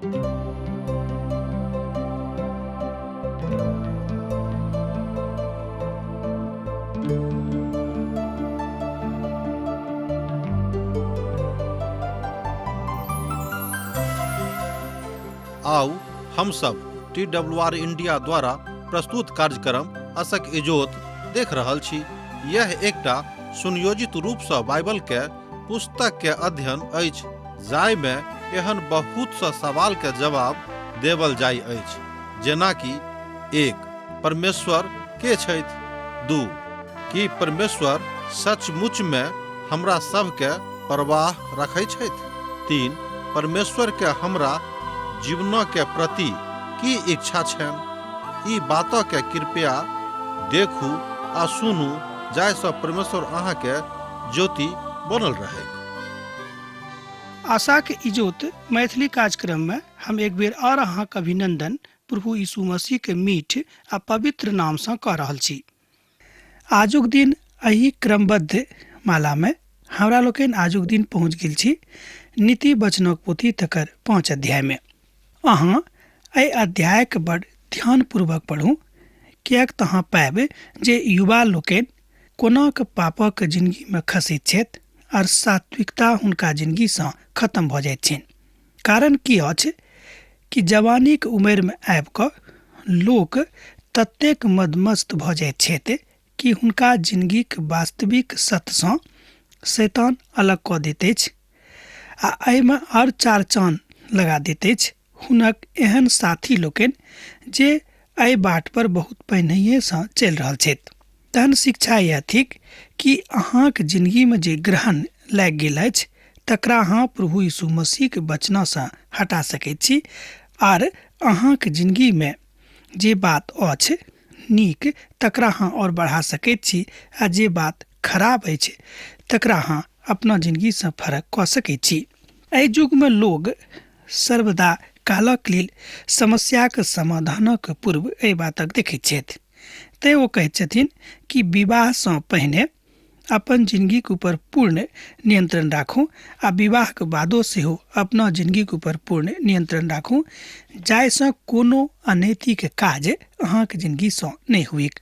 आउ हम सब टी डब्ल्यू आर इंडिया द्वारा प्रस्तुत कार्यक्रम असक इजोत देख रहल छी। यह एकटा सुनियोजित रूप सँ बाइबल के पुस्तक के अध्ययन अछि जाहि में एहन बहुत सा सवाल के जवाब देवल जाय अछि, जेना कि 1 परमेश्वर के छथि, 2 की परमेश्वर सचमुच में हमरा सब के परवाह रखै छथि, 3 परमेश्वर के हमरा जीवन के प्रति की इच्छा छनि। ई बात के कृपया देखू आ सुनू जाहिसँ परमेश्वर अहाँके ज्योति बनल रहै। आशाक इजोत मैथिली कार्यक्रम में हम एक बेर और अहाँक अभिनंदन प्रभु यीशु मसीह के मीठ आ पवित्र नाम सँ कऽ रहल छी। आजुक दिन एहि क्रमबद्ध माला में हमरा लोकनि आजुक दिन पहुँच गेल छी नीति वचनक पोथी तकर 5 अध्याय में। अहाँ एहि अध्यायके बड़ ध्यानपूर्वक पढ़ू, किएक तऽ अहाँ पायब जे युवा लोकनि कोना कऽ पापक जिंदगीमे खसैत छथि आर सात्विकता हुनका जिंदगीसँ खत्म भऽ जाइत छनि। कारण की अछि कि जवानीक उमेरमे आबि कऽ लोक ततेक मदमस्त भऽ जाइत छथि कि हुनका जिंदगीक वास्तविक सत्यसँ शैतान अलग कऽ दैत अछि आ एहिमे आओर चार चान लगा दैत अछि हुनक एहन साथी लोकनि जे एहि बाट पर बहुत पहिनहिएसँ चलि रहल छथि। तहन शिक्षा इएह थिक कि अहाँक जिंदगीमे जे ग्रहण लागि गेल अछि तकरा अहाँ प्रभु यीशु मसीहके वचनसँ हटा सकैत छी आर अहाँक जिंदगीमे जे बात अछि नीक तकरा अहाँ आओर बढ़ा सकैत छी आ जे बात खराब अछि तकरा अहाँ अपना जिंदगीसँ फरक कऽ सकैत छी। एहि युगमे लोग सर्वदा कालक लेल समस्याक समाधानक पूर्व एहि बातक देखैत छथि। तैँ ओ कहैत छथिन कि विवाहसँ पहिने अपन जिंदगीक ऊपर पूर्ण नियंत्रण राखू आ विवाहक बादो सेहो अपना जिंदगीक ऊपर पूर्ण नियंत्रण राखू, जाहिसँ कोनो अनैतिक काज अहाँक जिंदगीसँ नहि हुएक।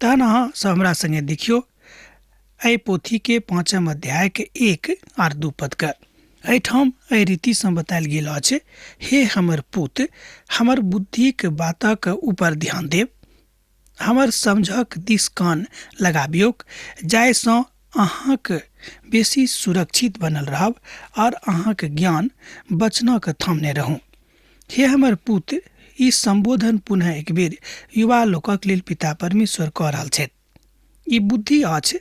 तहन अहाँ सब हमरा संगे देखियौ एहि पोथीके 5 अध्यायके 1 आर 2 पदके। एहिठाम एहि रीतिसँ बतायल गेल अछि, हे हमर पुत, हमर बुद्धिक बातक ऊपर ध्यान देब, हमर समझक दिस कान लगाबियौक, जाहिसँ अहाँक बेसी सुरक्षित बनल रहब और अहाँक ज्ञान वचनक थामने रहू। हे हमर पुत, ई संबोधन पुनः एक बेर युवा लोकक लेल पिता परमेश्वर कऽ रहल छथि। ई बुद्धि अछि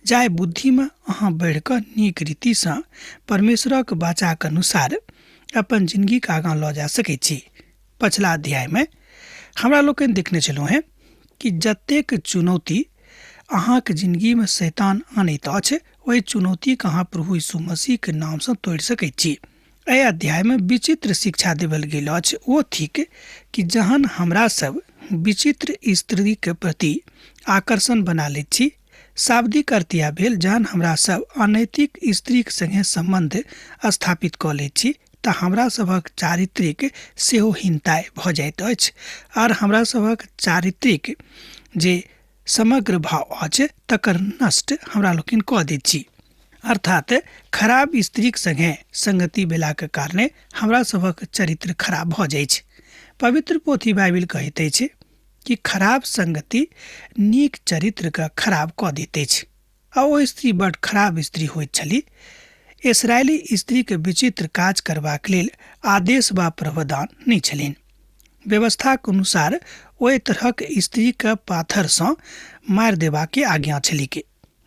जाहि बुद्धिमे अहाँ बढ़ि कऽ नीक रीतिसँ परमेश्वरक वाचाक अनुसार अपन जिंदगीके आगाँ लऽ जा सकैत छी। पछिला अध्यायमे हमरा लोकनि देखने छलहुँ हेँ कि जतेक चुनौती अहाँक जिंदगीमे शैतान आनैत अछि ओहि चुनौतीके अहाँ प्रभु यीशु मसीहके नामसँ तोड़ि सकैत छी। एहि अध्यायमे विचित्र शिक्षा देवल गेल अछि, ओ थिक कि जहन हमरा सब विचित्र स्त्रीके प्रति आकर्षण बना लैत छी, शाब्दिक अर्थ इएह भेल जहन हमरा सब अनैतिक स्त्रीक संगे सम्बन्ध स्थापित कऽ लैत छी तऽ हमरा सभक चारित्रिक सेहो हीनताइ भऽ जाइत अछि आर हमरा सभक चारित्रिक जे समग्र भाव अछि तकर नष्ट हमरा लोकनि कऽ दैत छी। अर्थात खराब स्त्रीक संगे संगति भेलाक कारणे हमरा सभक चरित्र खराब भऽ जाइछ। पवित्र पोथी बाइबिल कहैत अछि कि खराब संगति नीक चरित्रके खराब कऽ दैत अछि। आ ओ स्त्री बड खराब स्त्री होइत छली। इसराइली स्त्रीके विचित्र काज करबाक लेल आदेश वा प्रावधान नहि छलनि। व्यवस्थाक अनुसार ओहि तरहक स्त्रीके पाथरसँ मारि देबाक आज्ञा छलिके,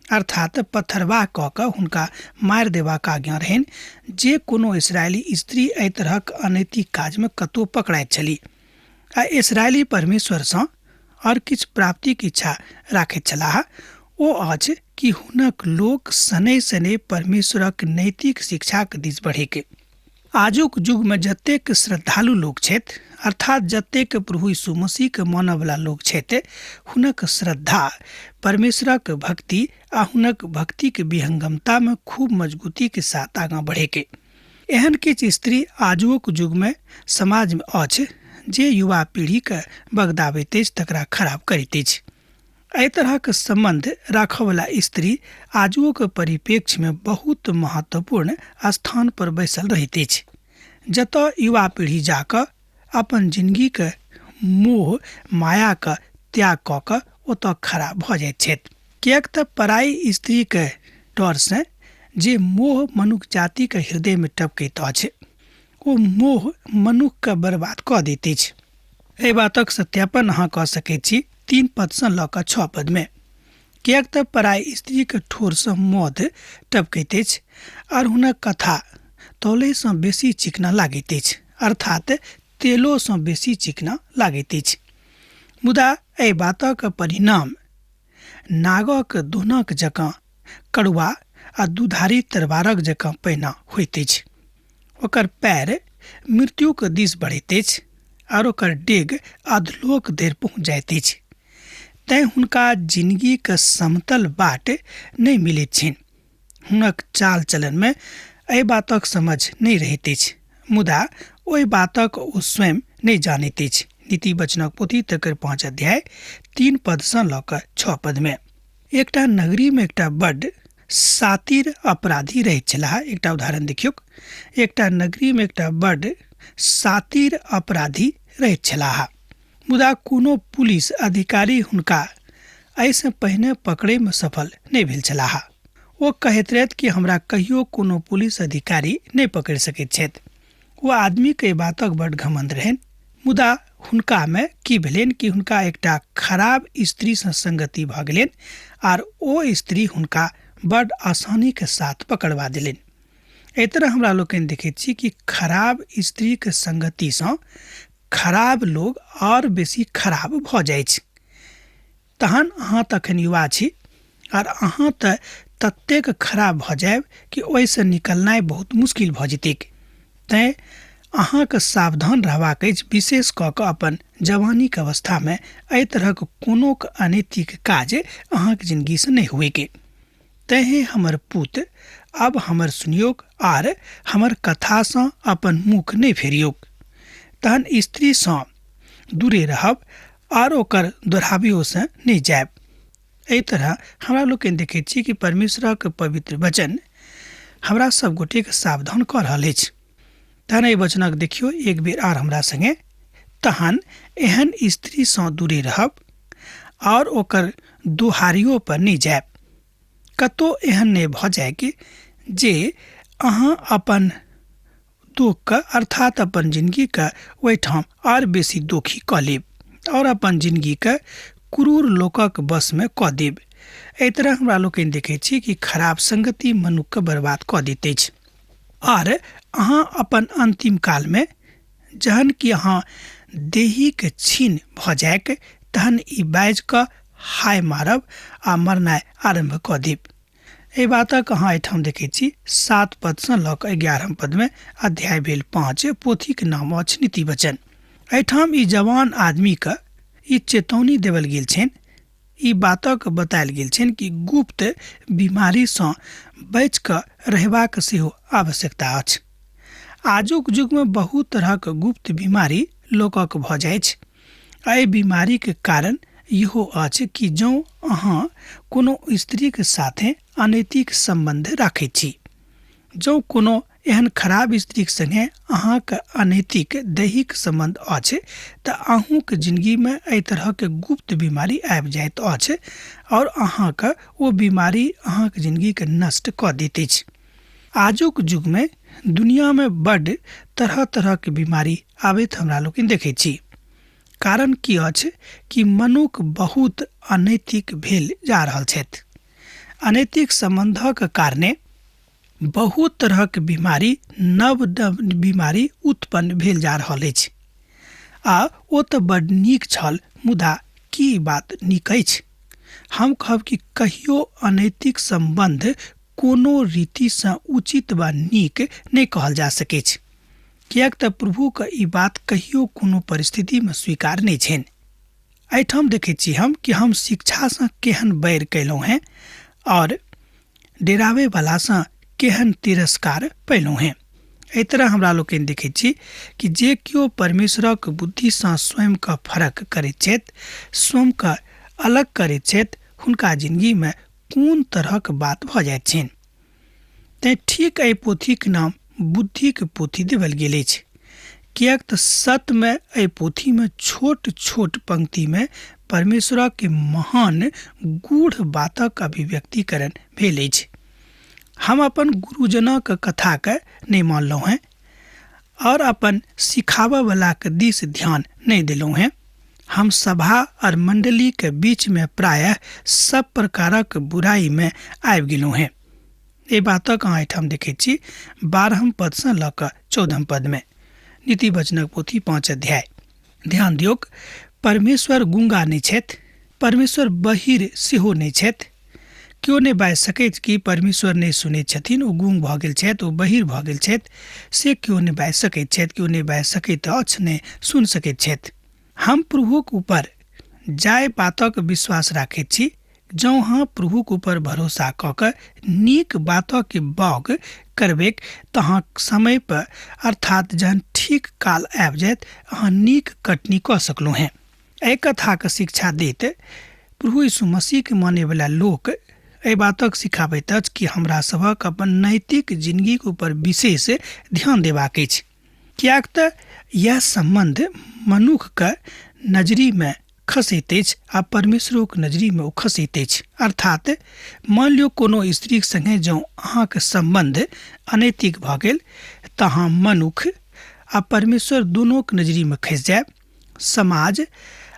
अर्थात पत्थरबाह कऽ कऽ हुनका मारि देबाक आज्ञा रहनि जे कोनो इसराइली स्त्री एहि तरहक अनैतिक काजमे कतहु पकड़ाइत छली आ इसराइली परमेश्वरसँ आओर किछु प्राप्तिक इच्छा राखैत छलाह, ओ अछि कि हुनक लोक शनैः शनैः परमेश्वरक नैतिक शिक्षाक दिस बढ़ैक। आजुक युगमे जतेक श्रद्धालु लोक छथि, अर्थात जतेक प्रभु यीशु मसीहके मानयवला लोक छथि, हुनक श्रद्धा परमेश्वरक भक्ति आ हुनक भक्तिके विहंगमतामे खूब मजबूतीके साथ आगाँ बढ़ैके। एहन किछु स्त्री आजुक युगमे समाजमे अछि जे युवा पीढ़ीके बगदाबैत अछि, तकरा खराब करैत अछि। एहि तरहक सम्बन्ध राखयवला स्त्री आजुक परिप्रेक्ष्यमे बहुत महत्वपूर्ण स्थान पर बैसल रहैत अछि, जतय युवा पीढ़ी जाकऽ अपन जिनगीके मोह मायाके त्याग कऽ कऽ ओतय खड़ा भऽ जाइत छथि। किएक तऽ पराई स्त्रीके डरसँ जे मोह मनुख जातिके हृदयमे टपकैत अछि, ओ मोह मनुखके बर्बाद कऽ दैत अछि। एहि बातक सत्यापन अहाँ कऽ सकैत छी 3 पदसँ लऽ कऽ 6 पदमे। किएक तऽ पराई स्त्रीके ठोरसँ मध टपकैत अछि आर हुनक कथा तौलेसँ बेसी चिकना लागैत अछि, अर्थात तेलोसँ बेसी चिकना लागैत अछि। मुदा एहि बातक परिणाम नागक दोनक जकाँ कड़ुआ आ दुधारी तरवारक जकाँ पैना होइत अछि। ओकर पैर मृत्युक दिस बढ़ैत अछि आर ओकर डेग अधलोक धरि पहुँच जाइत अछि। तैँ हुनका जिनगीक समतल बाट नहि मिलैत छनि। हुनक चाल चलनमे एहि बातक समझ नहि रहैत अछि, मुदा ओहि बातक ओ स्वयं नहि जानैत अछि। नीति वचनक पोथी तकर 5 अध्याय 3 पदसँ लऽ कऽ 6 पदमे। एकटा नगरीमे एकटा बड्ड सातिर अपराधी रहैत छलाह। एकटा उदाहरण देखियौक। एकटा नगरीमे एकटा बड्ड सातिर अपराधी रहैत छलाह, मुदा कोनो पुलिस अधिकारी हुनका एहिसँ पहिने पकड़ैमे सफल नहि भेल छलाह। ओ कहैत रहथि कि हमरा कहियो कोनो पुलिस अधिकारी नहि पकड़ि सकैत छथि। ओ आदमीके एहि बातक बड्ड घमंड रहनि, मुदा हुनकामे की भेलनि कि हुनका एकटा खराब स्त्रीसँ संगति भऽ गेलनि आर ओ स्त्री हुनका बड्ड आसानीके साथ पकड़वा देलनि। एहि तरह हमरा लोकनि देखैत छी कि खराब स्त्रीके संगतिसँ खराब लोग आओर बेसी खराब भऽ जाइ छै। तहन अहाँ तखन युवा छी आर अहाँ तऽ ततेक खराब भऽ जायब कि ओहिसँ निकलनाइ बहुत मुश्किल भऽ जेतैक। तैँ अहाँके सावधान रहबाक अछि, विशेष कऽ कऽ अपन जवानीके अवस्थामे एहि तरहक कोनो अनैतिक काज अहाँके जिनगीसँ नहि हुएके। तैँ हे हमर पुत, आब हमर सुनियौक आर हमर कथासँ अपन मुख नहि फेरियौक। तहन स्त्रीसँ दूरे रहब आर ओकर दोहराबियोसँ नहि जायब। एहि तरह हमरा लोकनि देखैत छी कि परमेश्वरक पवित्र वचन हमरा सब गोटेके सावधान कऽ रहल अछि। तहन एहि वचनक देखियौ एक बेर आर हमरा संगे। तहन एहन स्त्रीसँ दूरे रहब और ओकर दोहारियो पर नहि जायब। कतौ एहन नहि भऽ जाय कि जे अहाँ अपन दुखके अर्थात अपन जिनगीके ओहिठाम आर बेसी दुखी कऽ लेब और अपन जिनगीके क्रूर लोकक वशमे कऽ देब। एहि तरह हमरा लोकनि देखै छी कि खराब संगति मनुखके बर्बाद कऽ दैत अछि। आर अहाँ अपन अंतिम कालमे जहन कि अहाँ देहीके छीन भऽ जायक तहन ई बाजि कऽ हाय मारब आ मरनाइ आरम्भ कऽ देब। एहि बातक अहाँ एहिठाम देखैत छी 7 पदसँ लऽ कऽ 11 पदमे अध्याय भेल 5, पोथीक नाम अछि नीति वचन। एहिठाम ई जवान आदमीके ई चेतौनी देवल गेल छनि, ई बातक बतायल गेल छनि कि गुप्त बीमारीसँ बचि कऽ रहबाक सेहो आवश्यकता अछि। आजुक युगमे बहुत तरहक गुप्त बीमारी लोकक भऽ जाइ छै। एहि बीमारीके कारण इहो अछि कि जँ अहाँ कोनो स्त्रीके साथे अनैतिक सम्बन्ध राखैत छी, जँ कोनो एहन खराब स्त्रीके सङ्गे अहाँके अनैतिक दैहिक सम्बन्ध अछि तऽ अहूँके जिनगीमे एहि तरहके गुप्त बीमारी आबि जाइत अछि और अहाँके ओ बीमारी अहाँके जिनगीके नष्ट कऽ दैत अछि। आजुक युगमे दुनियामे बड्ड तरह तरहके बीमारी आबैत हमरा लोकनि देखैत छी। कारण की अछि कि मनुख बहुत अनैतिक भेल जा रहल छथि। अनैतिक सम्बन्धक कारणे बहुत तरहक बीमारी, नव नव बीमारी उत्पन्न भेल जा रहल अछि। आ ओ तऽ बड्ड नीक छल, मुदा की ई बात नीक अछि? हम कहब कि कहियो अनैतिक सम्बन्ध कोनो रीतिसँ उचित वा नीक नहि कहल जा सकैछ, किएक तऽ प्रभुके ई बात कहियो कोनो परिस्थितिमे स्वीकार नहि छनि। एहिठाम देखैत छी हम कि हम शिक्षासँ केहन बैर कयलहुँ हेँ और डेराबैवलासँ केहन तिरस्कार पयलहुँ हेँ। एहि तरह हमरा लोकनि देखैत छी कि जे केओ परमेश्वरक बुद्धिसँ स्वयंके फरक करैत छथि, स्वयंके अलग करैत छथि, हुनका जिनगीमे कोन तरहक बात भऽ जाइत छनि। तेँ ठीक एहि पोथीक नाम बुद्धिक पोथी देवल गेल अछि, किएक तऽ सतमे एहि पोथीमे छोट छोट पंक्तिमे परमेश्वरक महान गूढ़ बातक अभिव्यक्तिकरण भेल अछि। हम अपन गुरुजनक कथाके नहि मानलहुँ हेँ और अपन सिखाबयवलाके दिस ध्यान नहि देलहुँ हेँ। हम सभा और मंडलीके बीचमे प्रायः सब प्रकारक बुराइमे आबि गेलहुँ हेँ। एहि बातक अहाँ एहिठाम देखैत छी 12 पदसँ लऽ कऽ 14 पदमे, नीति वचनक पोथी 5 अध्याय। ध्यान दियौक, परमेश्वर गूंगा नहि छथि, परमेश्वर बहिर सेहो नहि छथि। केओ नहि बाजि सकैत कि परमेश्वर नहि सुनैत छथिन, ओ गूंग भऽ गेल छथि, ओ बहिर भऽ गेल छथि, से केओ नहि बाजि सकैत छथि, केओ नहि बाजि सकैत अछि, नहि सुनि सकैत छथि। हम प्रभुक ऊपर जाहि बातक विश्वास राखैत छी, जँ अहाँ प्रभुक ऊपर भरोसा कऽ कऽ नीक बातक बाउग करबैक तऽ अहाँ समय पर, अर्थात जहन ठीक काल आबि जायत, अहाँ नीक कटनी कऽ सकलहुँ हेँ। एहि कथाक शिक्षा दैत प्रभु यीशु मसीहके मानैवला लोक एहि बातक सिखाबैत अछि कि हमरा सभक अपन नैतिक जिनगीक ऊपर विशेष ध्यान देबाक अछि, किएक तऽ इएह सम्बन्ध मनुखके नजरीमे खसैत अछि आ परमेश्वरोक नजरीमे ओ खसैत अछि। अर्थात मानि लियौ कोनो स्त्रीक सङ्गे जँ अहाँके सम्बन्ध अनैतिक भऽ गेल तऽ अहाँ मनुख आ परमेश्वर दुनूक नजरीमे खसि जायब। समाज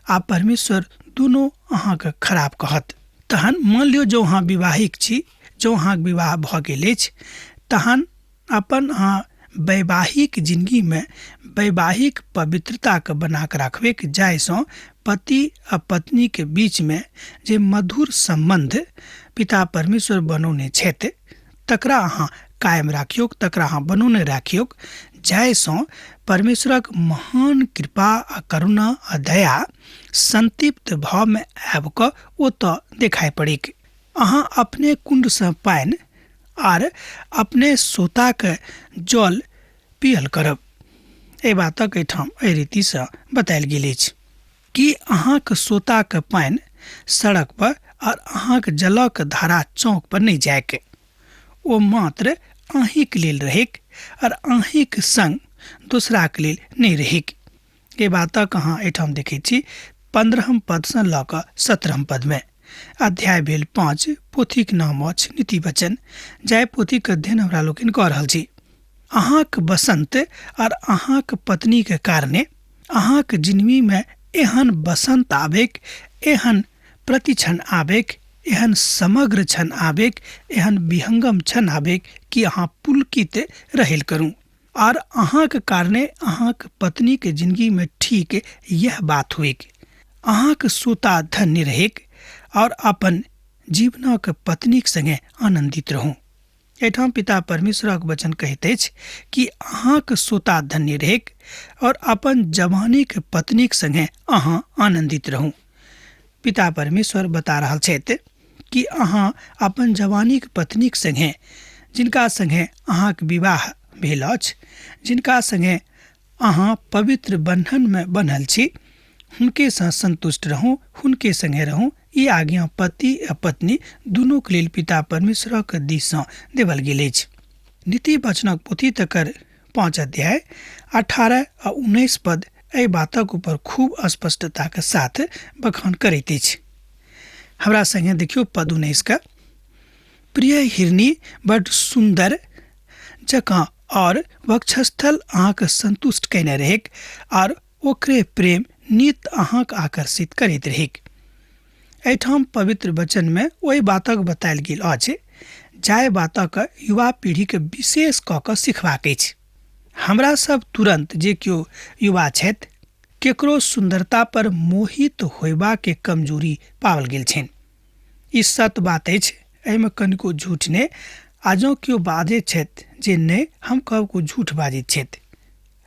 आ परमेश्वर दुनू अहाँके खराब कहत। तहन मान लियौ जँ अहाँ विवाहिक छी, जँ अहाँके विवाह भऽ गेल अछि, तहन अपन अहाँ वैवाहिक जिनगीमे वैवाहिक पवित्रताके बना कऽ राखबैक, जाहिसँ पति आ पत्नीके बीचमे जे मधुर सम्बन्ध पिता परमेश्वर बनौने छथि तकरा अहाँ कायम राखियौक, तकरा अहाँ बनौने राखियौक, जाहिसँ परमेश्वरक महान कृपा आ करुणा आ दया संतृप्त भावमे आबि कऽ ओतऽ देखाइ पड़ैक। अहाँ अपने कुण्डसँ पानि आर अपने सोताके जल पियल करब। एहि बातक एहिठाम एहि रीतिसँ बतायल गेल अछि कि अहाँके सोताके पानि सड़क पर और अहाँके जलक धारा चौक पर नहि जायके, ओ मात्र अहीँके लेल रहैक और अहीँके संग दोसराके लेल नहि रहैक। एहि बातक अहाँ एहिठाम देखैत छी 15 पदसँ लऽ कऽ 17 पदमे। अध्याय भेल 5, पोथीक नाम अछि नीति वचन, जाहि पोथीक अध्ययन हमरा लोकनि कऽ रहल छी। अहाँक बसंत और अहाँक पत्नीके कारणे अहाँक जिनगीमे एहन बसंत आबैक, एहन प्रतिक्षण आबैक, एहन समग्र क्षण आबैक, एहन विहंगम क्षण आबैक कि अहाँ पुलकित रहल करू। और अहाँक कारणे अहाँक पत्नीके जिनगीमे ठीक यह बात होइक। अहाँक सोता धन्य रहैक और अपन जीवनक पत्नीक संगे आनंदित रहू। एहिठाम पिता परमेश्वरक वचन कहैत अछि कि अहाँक सोता धन्य रहैक और अपन जवानीक पत्नीक संगे अहाँ आनंदित रहू। पिता परमेश्वर बता रहल छथि कि अहाँ अपन जवानीक पत्नीक संगे, जिनका संगे अहाँक विवाह भेल अछि, जिनका संगे अहाँ पवित्र बन्धनमे बन्हल छी, हुनकेसँ संतुष्ट रहू, हुनके संगे रहू। ई आज्ञा पति आ पत्नी दुनूक लेल पिता परमेश्वरक दिससँ देवल गेल अछि। नीति वचनक पोथी तकर 5 अध्याय 18 आ 19 पद एहि बातक ऊपर खूब स्पष्टताके साथ बखान करैत अछि। हमरा संगे देखियौ पद 19 के, प्रिय हिरनी बड सुन्दर जकाँ और वक्षस्थल अहाँके संतुष्ट कयने रहैक और ओकरे प्रेम नित अहाँके आकर्षित करैत रहैक। एहिठाम पवित्र वचनमे ओहि बातक बतायल गेल अछि जाहि बातक युवा पीढ़ीके विशेष कऽ कऽ सिखबाक अछि। हमरा सब तुरन्त जे केओ युवा छथि केकरो सुन्दरता पर मोहित होयबाके कमजोरी पाओल गेल छनि। ई सत बात अछि, एहिमे कनिको झूठ नहि। आ जँ केओ बाजैत छथि जे नहि, हम कहब ओ झूठ बाजैत छथि।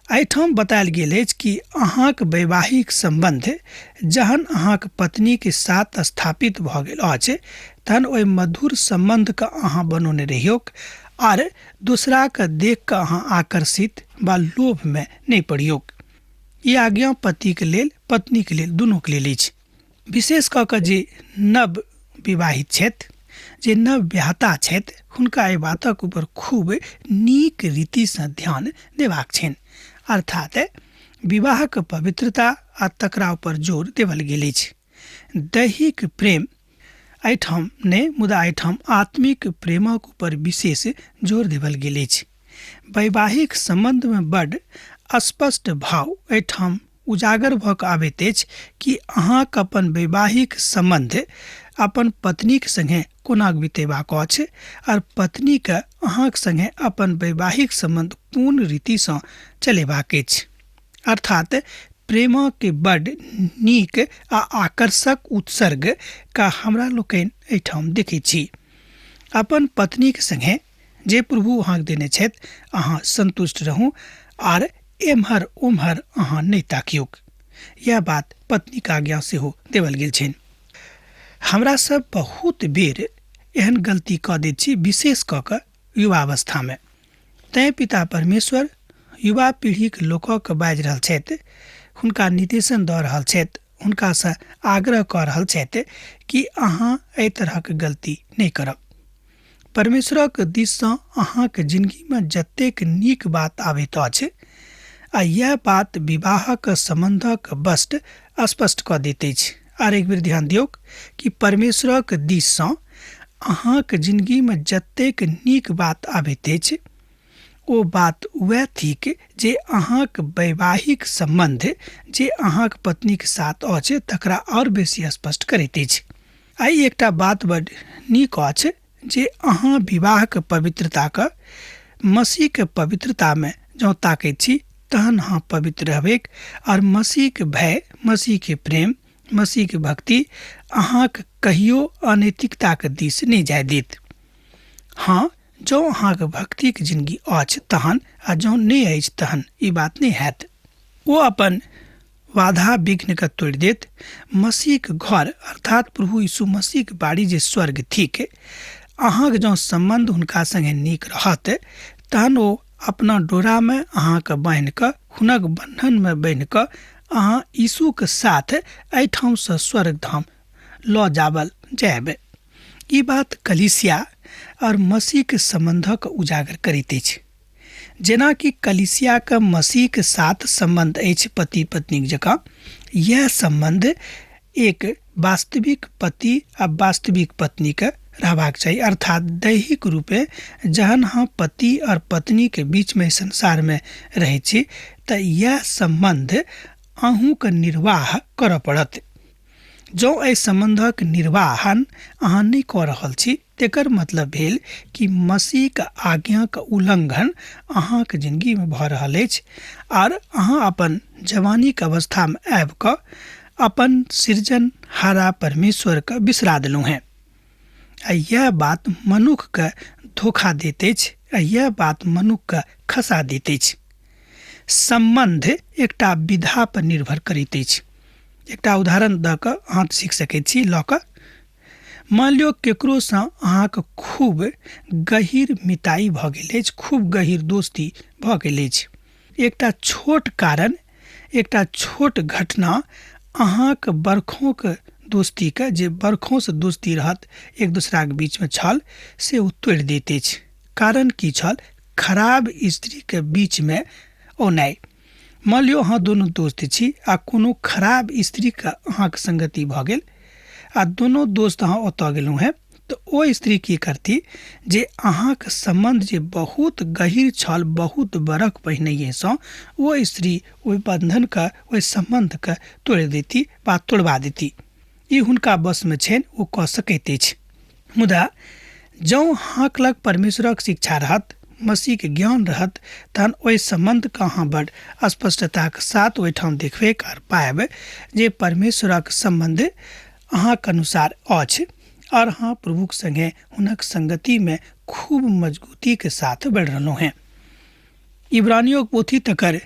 एहिठाम बतायल गेल अछि कि अहाँक वैवाहिक सम्बन्ध जहन अहाँक पत्नीके साथ स्थापित भऽ गेल अछि तहन ओहि मधुर सम्बन्धके अहाँ बनौने रहियौक आर दोसराके देख कऽ अहाँ आकर्षित वा लोभमे नहि पड़ियौक। ई आज्ञा पतिके लेल, पत्नीके लेल, दुनूके लेल अछि। विशेष कऽ कऽ जे नव विवाहित छथि, जे नव ब्याहता छथि, हुनका एहि बातक ऊपर खूब नीक रीतिसँ ध्यान देबाक छनि। अर्थात विवाहक पवित्रता आ तकरा ऊपर जोर देवल गेल अछि। दैहिक प्रेम एहिठाम नहि, मुदा एहिठाम आत्मिक प्रेमक ऊपर विशेष जोर देवल गेल अछि। वैवाहिक सम्बन्धमे बड्ड स्पष्ट भाव एहिठाम उजागर भऽ कऽ आबैत अछि कि अहाँके अपन वैवाहिक सम्बन्ध अपन पत्नीक सङ्गे कोना बितेबाक अछि आर पत्नीके अहाँके सङ्गे अपन वैवाहिक सम्बन्ध कोन रीतिसँ चलेबाक अछि। अर्थात प्रेमके बड्ड नीक आ आकर्षक उत्सर्ग का हमरा लोकनि एहिठाम देखै छी। अपन पत्नीक सङ्गे जे प्रभु अहाँके देने छथि अहाँ सन्तुष्ट रहू आर एम्हर ओम्हर अहाँ नहि ताकियौक। यैह बात पत्नीक आज्ञा सेहो देवल गेल छनि। हमरा सब बहुत बेर एहन गलती कऽ दैत छी, विशेष कऽ कऽ युवावस्थामे। तैँ पिता परमेश्वर युवा पीढ़ीक लोकके बाजि रहल छथि, हुनका निर्देशन दऽ रहल छथि, हुनकासँ आग्रह कऽ रहल छथि कि अहाँ एहि तरहक गलती नहि करब। परमेश्वरक दिससँ अहाँक जिनगीमे जतेक नीक बात आबैत अछि आ इएह बात विवाहक सम्बन्धक बस्ट स्पष्ट कऽ दैत अछि। आर एक बेर ध्यान दियौक कि परमेश्वरक दिससँ अहाँक जिनगीमे जतेक नीक बात आबैत अछि ओ बात वएह थिक जे अहाँक वैवाहिक सम्बन्ध जे अहाँक पत्नीक साथ अछि तकरा आओर बेसी स्पष्ट करैत अछि। आइ एकटा बात बड नीक अछि जे अहाँ विवाहक पवित्रताक मसीहके पवित्रतामे जँ ताकैत छी तहन अहाँ पवित्र रहबैक आओर मसीहके भय, मसीहके प्रेम, मसीहके भक्ति अहाँक कहियो अनैतिकताके दिस नहि जाय देत। हँ, जँ अहाँके भक्तिक जिनगी अछि तहन आ जँ नहि अछि तहन ई बात नहि हैत। ओ अपन बाधा विघ्नके तोड़ि देत। मसीहक घर अर्थात प्रभु यीशु मसीहक बाड़ी जे स्वर्ग थिक, अहाँक जँ सम्बन्ध हुनका सङ्गे नीक रहत तहन ओ अपना डोरामे अहाँके बान्हि कऽ हुनक बन्धनमे बान्हि कऽ अहाँ यीशुके साथ एहिठामसँ स्वर्ग धाम लऽ जाबल जायब। ई बात कलीसिया और मसीहके सम्बन्धक उजागर करैत अछि। जेनाकि कलीसियाके मसीहके साथ सम्बन्ध अछि पति पत्नीक जकाँ, यैह सम्बन्ध एक वास्तविक पति आ वास्तविक पत्नीके रहबाक चाही। अर्थात दैहिक रूपे जहन अहाँ पति और पत्नीके बीचमे संसारमे रहै छी तऽ यैह सम्बन्ध अहूँके निर्वाह करऽ पड़त। जँ एहि सम्बन्धक निर्वाहन अहाँ नहि कऽ रहल छी तेकर मतलब भेल कि मसीहक आज्ञाक उल्लंघन अहाँक जिनगीमे भऽ रहल अछि आर अहाँ अपन जवानीक अवस्थामे आबि कऽ अपन सृजनहारा परमेश्वरके बिसरा देलहुँ हेँ। आ यैह बात मनुखके धोखा दैत अछि आ यैह बात मनुखके खसा दैत अछि। सम्बन्ध एकटा विधा पर निर्भर करैत अछि। एकटा उदाहरण दऽ कऽ अहाँ सीख सकैत छी लऽ कऽ। मान लियौ केकरोसँ अहाँके खूब गहीर मिताई भऽ गेल अछि, खूब गहीर दोस्ती भऽ गेल अछि। एकटा छोट कारण, एकटा छोट घटना अहाँके बरखोंके दोस्तीके, जे बरखोंसँ दोस्ती रहत एक दोसराके बीचमे छल, से ओ तोड़ि दैत अछि। कारण की छल? खराब स्त्रीके बीचमे औनाइ। मान लियौ अहाँ दुनू दोस्त छी आ कोनो खराब स्त्रीके अहाँके संगति भऽ गेल आ दुनू दोस्त अहाँ ओतऽ गेलहुँ हेँ, तऽ ओ स्त्री की करती जे अहाँके सम्बन्ध जे बहुत गहीर छल बहुत बरख पहिनहिएसँ, ओ स्त्री ओहि बन्धनके, ओहि सम्बन्धके तोड़ि देती वा तोड़बा देती। ई हुनका वशमे छनि, ओ कऽ सकैत अछि। मुदा जँ अहाँक लग परमेश्वरक शिक्षा रहत, मसीहके ज्ञान रहत, तहन ओहि सम्बन्धके अहाँ बड़ स्पष्टताक साथ ओहिठाम देखबे कर पायब जे परमेश्वरक सम्बन्ध अहाँक अनुसार अछि और अहाँ प्रभुक संगे हुनक संगतिमे खूब मजबूतीके साथ बढ़ि रहलहुँ हेँ। इब्रानियोक पोथी तकर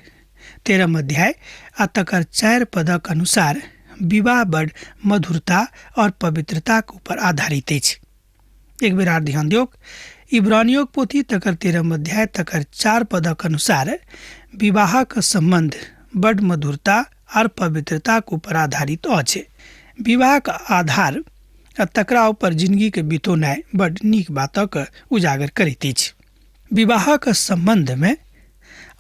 13 अध्याय आ तकर 4 पदक अनुसार विवाह बड़ मधुरता और पवित्रताक ऊपर आधारित अछि। एक बेर आर ध्यान दियौक, इब्रानियोक पोथी तकर 13 अध्याय तकर 4 पदक अनुसार विवाहक सम्बन्ध बड मधुरता आर पवित्रताक ऊपर आधारित अछि। विवाहक आधार आ तकरा ऊपर जिंदगीके बितौनाइ बड नीक बातक उजागर करैत अछि। विवाहक सम्बन्धमे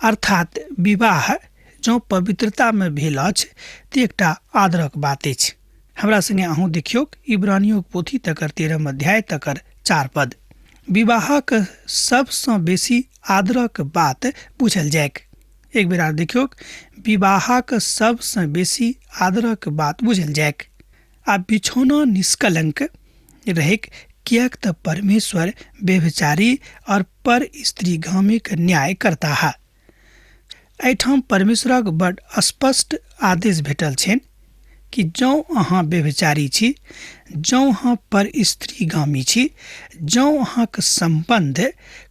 अर्थात विवाह जँ पवित्रतामे भेल अछि तऽ एकटा आदरक बात अछि। हमरा संगे अहूँ देखियौक इब्रानियोक पोथी तकर 13 अध्याय तकर 4 पद। विवाहक सबसँ बेसी आदरक बात बुझल जाइक। एक बेर आर देखियौक, विवाहक सबसँ बेसी आदरक बात बुझल जाइक। आ बिछौना निष्कलंक रहैक, किएक तऽ परमेश्वर व्यभिचारी और पर स्त्रीगामीक न्याय करताह। एहिठाम परमेश्वरक बड स्पष्ट आदेश भेटल छनि कि जँ अहाँ व्यभिचारी छी, जँ अहाँ पर स्त्रीगामी छी, जँ अहाँक सम्बन्ध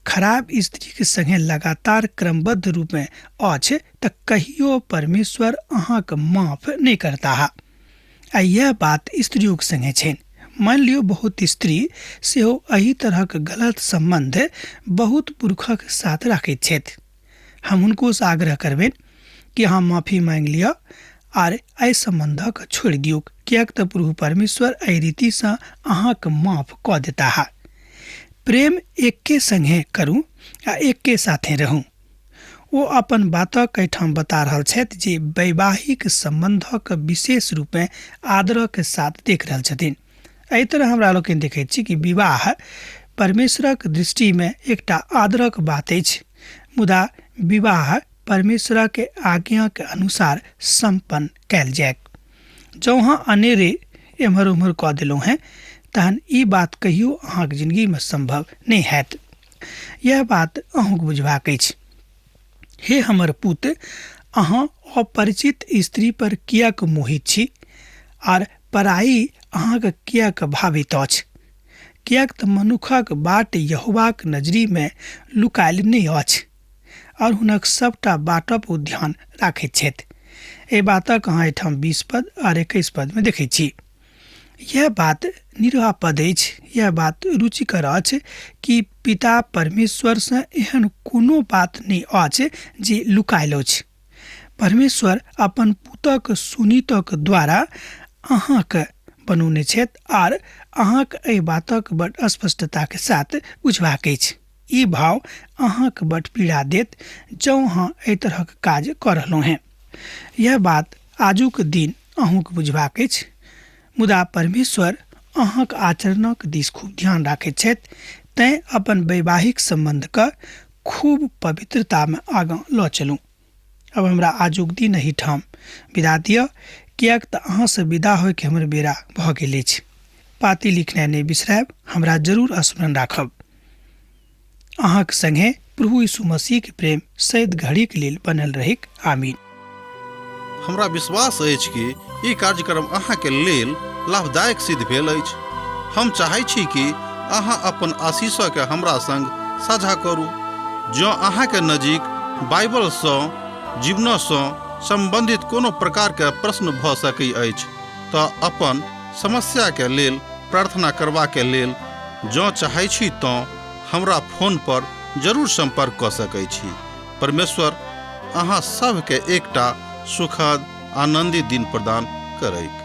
खराब स्त्रीके संगे लगातार क्रमबद्ध रूपमे अछि तऽ कहियो परमेश्वर अहाँके माफ नहि करताह। आ इएह बात स्त्रियोक संगे छनि। मानि लियौ बहुत स्त्री सेहो एहि तरहक गलत सम्बन्ध बहुत पुरुषक साथ राखैत छथि। हम हुनकोसँ आग्रह करबनि कि अहाँ माफी मांगि लिअ आर एहि सम्बन्धक छोड़ि दियौक, किएक तऽ प्रभु परमेश्वर एहि रीतिसँ अहाँके माफ कऽ देताह। प्रेम एके संगे करू आ एके साथे रहू। ओ अपन बातक एहिठाम बता रहल छथि जे वैवाहिक सम्बन्धक विशेष रूपे आदरक साथ देख रहल छथिन। एहि तरह हमरा लोकनि देखैत छी कि विवाह परमेश्वरक दृष्टिमे एकटा आदरक बात अछि, मुदा विवाह परमेश्वरक आज्ञाक अनुसार सम्पन्न कयल जाय। जँ अहाँ अनेरे एम्हर ओम्हर कऽ देलहुँ हेँ तहन ई बात कहियो अहाँक जिंदगीमे सम्भव नहि हैत। यह बात अहूँक बुझबाक अछि। हे हमर पुत, अहाँ अपरिचित स्त्री पर किएक मोहित छी आर पराई अहाँके किएक भावित अछि? किएक तऽ मनुखक बाट यहोवाक नजरीमे लुकायल नहि अछि और हुनक सबटा बाटप ओ ध्यान राखैत छथि। एहि बातक अहाँ एहिठाम 20 पद आर 21 पदमे देखैत छी। यह बात निरापद अछि, यह बात रुचिकर अछि कि पिता परमेश्वरसँ एहन कोनो बात नहि अछि जे लुकायल अछि। परमेश्वर अपन पुतक सुनीतक द्वारा अहाँके बनौने छथि आर अहाँके एहि बातक बड स्पष्टताके साथ बुझबाक अछि। ई भाव अहाँके बड पीड़ा देत जँ अहाँ एहि तरहक काज कऽ रहलहुँ हेँ। यह बात आजुक दिन अहूँके बुझबाक अछि। मुदा परमेश्वर अहाँक आचरणक दिस खूब ध्यान राखैत छथि, तैँ अपन वैवाहिक सम्बन्धके खूब पवित्रतामे आगाँ लऽ चलू। अब हमरा आजुक दिन एहिठाम विदा दिअ, किएक तऽ अहाँसँ विदा होइके हमर बेरा भऽ गेल अछि। पाती लिखनाइ नहि बिसरायब, हमरा जरूर स्मरण राखब। अहाँक संगे प्रभु यीशु मसीहके प्रेम सैद घड़ीके लेल बनल रहैक। आमीन। हमरा विश्वास अछि कि ई कार्यक्रम अहाँके लेल लाभदायक सिद्ध भेल अछि। हम चाहै छी कि अहाँ अपन आशीषके हमरा संग साझा करू। जँ अहाँके नजीक बाइबलसँ जीवनसँ सम्बन्धित कोनो प्रकारके प्रश्न भऽ सकै अछि तऽ अपन समस्याके लेल प्रार्थना करबाके लेल जँ चाहै छी तँ हमरा फोन पर जरूर सम्पर्क कऽ सकै छी। परमेश्वर अहाँ सभके एकटा सुखद आनन्दित दिन प्रदान करैक।